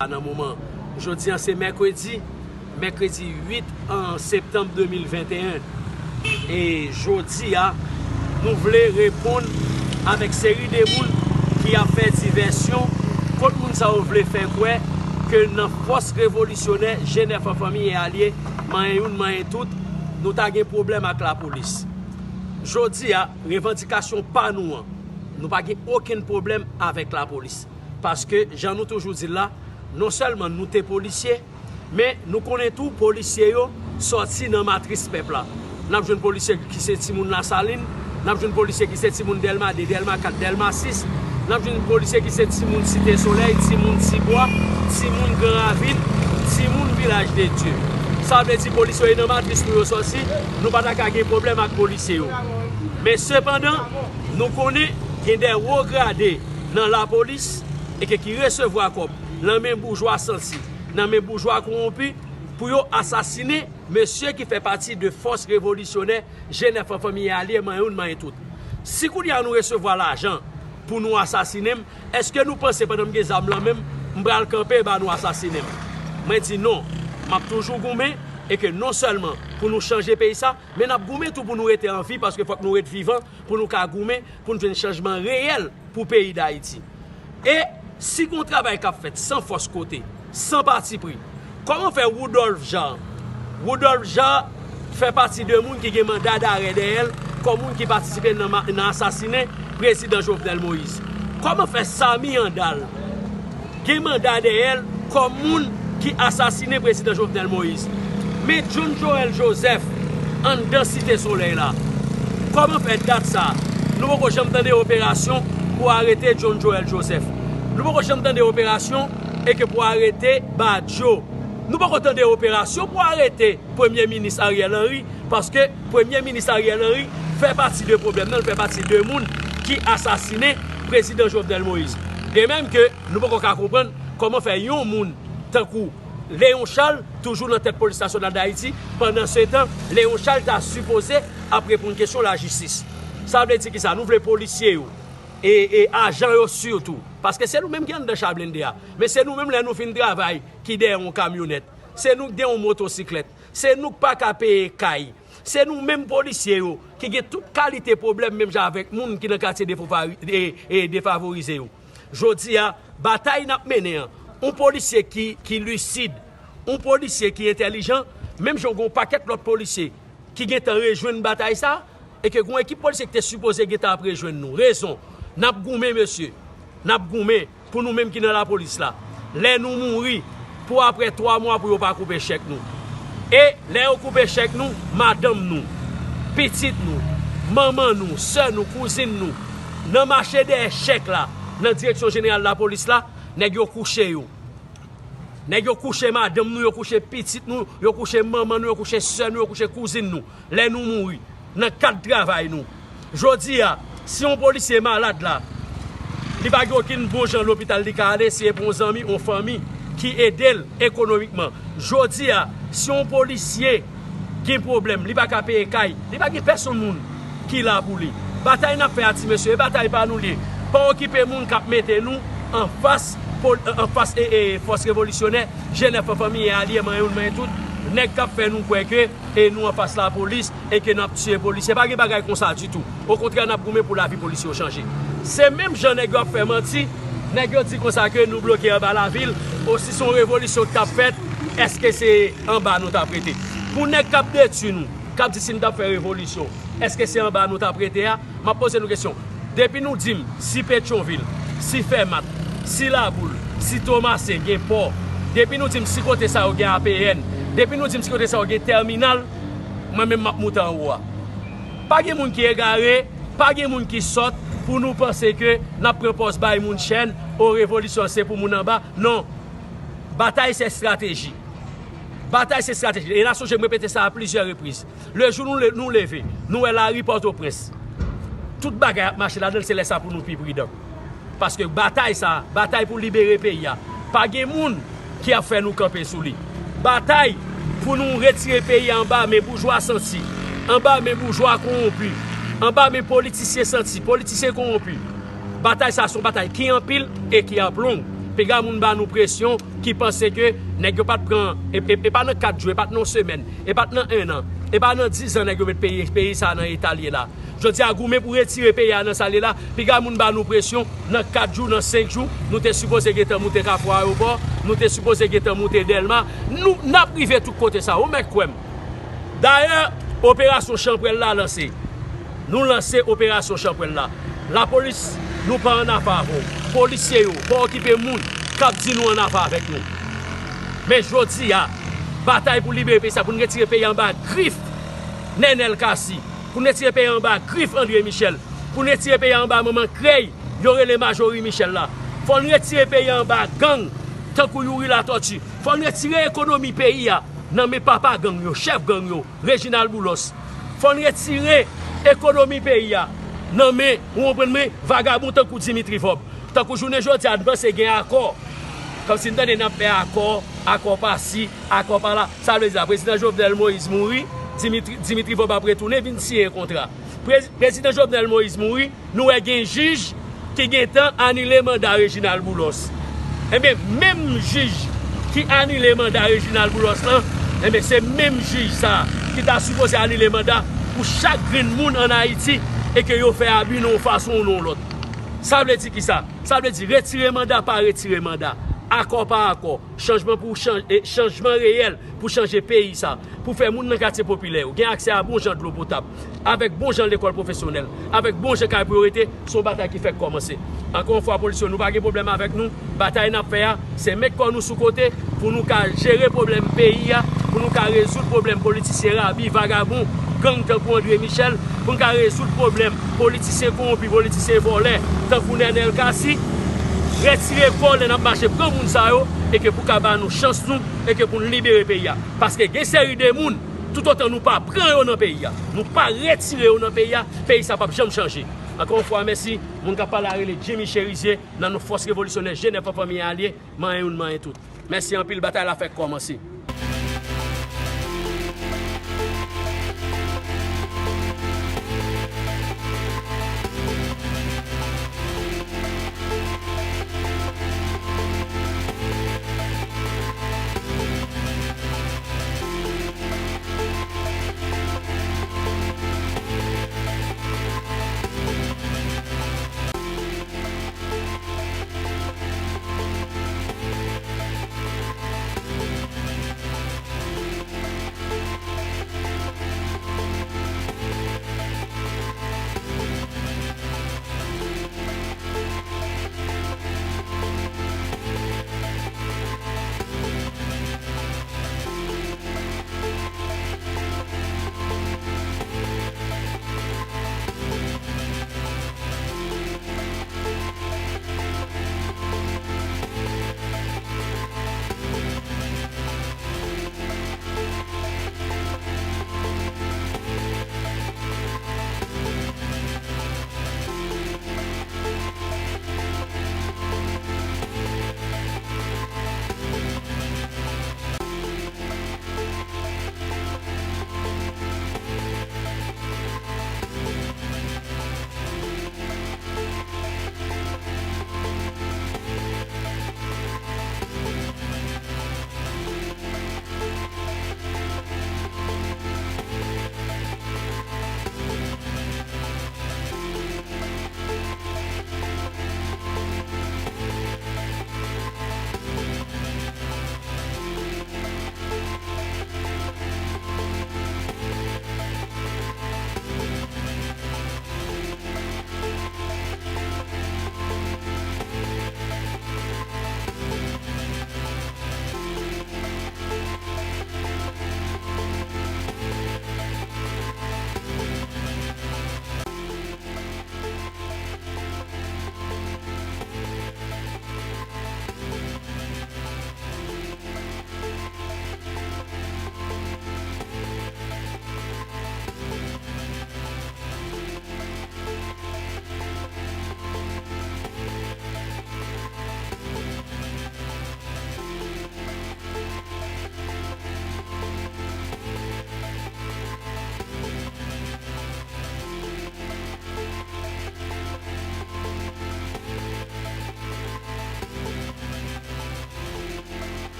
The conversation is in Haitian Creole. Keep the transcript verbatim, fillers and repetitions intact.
Nan moman, jodi a se mèkredi, mèkredi uit septanm de mil venteyen. E jodi a, nou vle reponn avèk seri de moun ki ap fè divèsyon, kot moun sa yo vle fè kwè ke nan fòs revolisyonè G nèf an fanmi e alye, manyen youn, manyen tout, nou ta gen pwoblèm ak lapolis. Jodi a, revandikasyon pa nou an, nou pa gen okenn pwoblèm avèk lapolis. Paske, jan nou toujou di l la, non sèlman nou te polisye, men nou konnen tou polisye yo sòti nan matris pèp la. N ap jwenn polisye ki se timoun Lasalin, n ap jwenn polisye ki se timoun Dèlma de, Dèlma kat, Dèlma sis, n ap jwenn polisye ki se timoun Site Solèy, timoun Tibwa, timoun Gran Ravin, timoun Vilaj de Dye. Sa vle di polisye yo e nan matris nou yo sòti, nou pa ta ka gen pwoblèm ak polisye yo. Men sepandan, nou konnen gen de wo grade nan lapolis e ke ki resevwa kòb nan men boujwa santi, nan men boujwa kowonpi, pou yo asasinen mesye ki fè pati de fòs revolisyonè G nèf an fanmi e alye, manyen youn, manyen tout. Si kounye a nou resevwa lajan pou nou asasinen m, èske nou panse pandan m gen zam lan men m, m pral kanpe ba nou asasinen m? Mwen di non, m ap toujou goumen e ke non sèlman pou nou chanje peyi sa, men n ap goumen tou pou nou rete an vi paske fòk nou ret vivan pou nou ka goumen, pou n jwenn chanjman reyèl pou peyi Dayiti. E si gen yon travay k ap fèt san fòs kote, san patipri, kòman fè Woodolphe Jaar, Woodolphe Jaar fè pati de moun ki gen manda darè dèyè l kòm moun ki patisipe nan, nan asasinen prezidan Jovenel Moïse? Kòman fè Samy Handal gen manda dèyè l kòm moun ki asasinen prezidan Jovenel Moïse? Men John Joël Joseph anndan Site Solèy la. Kòman fè dat sa a, nou poko janm tande operasyon pou arete John Joël Joseph? Nou poko janm tande operasyon e ke pou arete Badio. Nou poko tande operasyon pou arete Premye Minis Ariel Henry, paske Premye Minis Ariel Henry fè pati de pwoblèm nan, l fè pati de moun ki asasinen prezidan Jovenel Moïse. De menm ke nou poko ka konprann kòman fè yon moun tankou Léon Charles toujou nan tèt Polis Nasyonal Dayiti, pandansetan Léon Charles ta sipoze ap reponn kesyon lajistis. Sa vle di kisa? Nou vle polisye yo e, e ajan yo sitou, paske se nou menm ki anndan cha blende a. Men se nou menm lè nou fin travay ki dèyè yon kamyonèt. Se nou ki gen yon motosiklèt. Se nou k pa ka peye kay. Se nou menm polisye yo ki gen tout kalite pwoblèm menm jan avèk moun ki nan katye defavori-, e, e defavorize yo. Jodi a, batay n ap mennen an, yon polisye ki, ki lisid, yon polisye ki entèlijan, menm jan gen yon pakèt lòt polisye ki gentan rejwenn batay sa, e ke gen yon ekip polisye ki te sipoze gentan ap rejwenn nou. Rezon, n ap goumen, mesye. N ap goumen pou nou menm ki nan lapolis la. Lè nou mouri, pou apre twa mwa pou yo pa koupe chèk nou. E lè yo koupe chèk nou, madanm nou, pitit nou, manman nou, sè nou, kouzin nou, nan mache dèyè chèk la, nan direksyon jeneral lapolis la, nèg yo kouche yo. Nèg yo kouche madanm nou, yo kouche pitit nou, yo kouche manman nou, yo kouche sè nou, yo kouche kouzin nou. Lè nou mouri, nan kad travay nou. Jodi a, si yon polisye malad la, li pa gen okenn bon jan lopital li ka ale, si e pa yon zanmi, yon fanmi ki ede l ekonomikman. Jodi a, si yon polisye gen pwoblèm, li pa ka peye kay, li pa gen pèsonn moun ki la pou li. Batay n ap fè a, ti mesye, e batay pa nou l ye. Pa okipe moun k ap mete nou anfas, anfas e, e fòs revolisyonè, G nèf an fanmi e alye, manyen youn, manyen tout, nèg k ap fè nou kwè ke e nou anfas lapolis e ke n ap tiye polisye. Pa gen bagay konsa ditou. Okontrè, n ap goumen pou lavi polisye yo chanje. Se menm jan nèg yo ap fè manti, nèg yo di konsa ke nou bloke anba lavil, o si se yon revolisyon k t ap fèt, èske se anba nou t ap rete? Pou nèg k ap detwi nou, k ap di si n t ap fè revolisyon, èske se anba nou t ap rete a? M ap poze nou kesyon. Depi nou di m si Petyonvil, si Fèmat, si Laboul, si Tomasen gen pò, depi nou di m si kote sa yo gen A P N, depi nou di m si kote sa yo gen tèminal, mwen menm m ap moute anwo a. Pa gen moun ki egare, pa gen moun ki sòt pou nou panse ke n ap pran pòz bay moun chèn, o revolisyon se pou moun anba. Non. Batay se estrateji. Batay se estrateji. E n a sonje m repete sa a plizyè repriz. Le jou nou le-, nou leve, nou wè lari Pòtoprens, tout bagay ap mache ladan l, se lè sa pou nou pi pridan. Paske batay sa, batay pou libere peyi a, pa gen moun ki ap fè nou kanpe sou li. Batay pou nou retire peyi a anba men boujwa santi, anba men boujwa kowonpi, anba men politisyen santi, politisyen kowonpi. Batay sa se yon batay ki anpil e ki ap long. Piga moun ba nou presyon ki panse ke nèg yo pa t pran, e, e, e pa nan kat jou, e pa t nan yon semèn, e pa t nan en an, e pa nan diz an nèg yo met peyi, peyi sa nan eta l ye la. Jodi a, goumen pou retire peyi a nan sa l ye la, piga moun ba nou presyon, nan kat jou, nan senk jou, nou te sipoze gentan moute Kafou Ayewopò, nou te sipoze gentan moute Dèlma, nou, n ap rive tout kote sa, ou mèt kwè m. Dayè, operasyon Chanpwèl la lanse. Nou lanse operasyon Chanpwèl la. Lapolis, nou pa ann afè avè w. Polisye yo, pa okipe moun k ap di nou ann afè avèk nou. Men jodi a, batay pou libere peyi sa, pou n retire peyi anba grif Nenel Cassy, pou n retire peyi anba grif André Michel, pou n retire peyi anba manman krèy yo rele Majorie Michel la. Fò n retire peyi anba gang tankou Youri Latortue. Fò n retire ekonomi peyi a nan men papa gang yo, chèf gang yo, Reginald Boulos. Fò n retire ekonomi peyi a nan men, ou konprann mwen, vagabon tankou Dimitri Vorbe. Tankou jounen jodi a, n panse gen akò. Kòmsi n tande n ap fè akò, akò pa si, akò pa la. Sa vle di sa, Prezidan Jovenel Moïse mouri, Dimitri, Dimitri Vorbe ap retounen vin siyen kontra. Prez-, Prezidan Jovenel Moïse mouri, nou wè gen jij ki gentan anile manda Reginald Boulos. Enben, menm jij ki anile manda Reginald Boulos lan, enben, se menm jij sa ki ta sipoze anile manda pou chak grenn moun ann Ayiti e ke yo fè abi nan yon fason ou nan yon lòt. Sa vle di kisa? Sa vle di retire manda, pa retire manda, akò pa akò, chanjman pou chanj-, e, chanjman reyèl pou chanje peyi sa, pou fè moun nan katye popilè yo gen aksè a bon jan dlo potab, avèk bon jan lekòl pwofesyonèl, avèk bon jan kay pou yo rete, se yon batay ki fèk kòmanse. Ankò yon fwa, polis yo, nou pa gen pwoblèm avèk nou. Batay n ap fè a, se met kò nou sou kote pou nou ka jere pwoblèm peyi a, pou nou ka rezoud pwoblèm politisyen rabi, vagabon, gang tankou André Michel, pou n ka rezoud pwoblèm politisyen kowonpi, politisyen vòlè, tankou Nenel Cassy. Retire kò lè n ap mache pran moun sa yo, e ke pou ka ba nou chans nou, e ke pou n libere peyi a. Paske gen seri de moun, toutotan nou pa pran yo nan peyi a, nou pa retire yo nan peyi a, peyi sa p ap janm chanje. Ankò yon fwa, mèsi. Moun k ap pale a rele Jimmy Cherizier, nan non fòs revolisyonè G nèf an, Fanmi Alye, manyen youn, manyen tout. Mèsi anpil, batay la fèk kòmanse.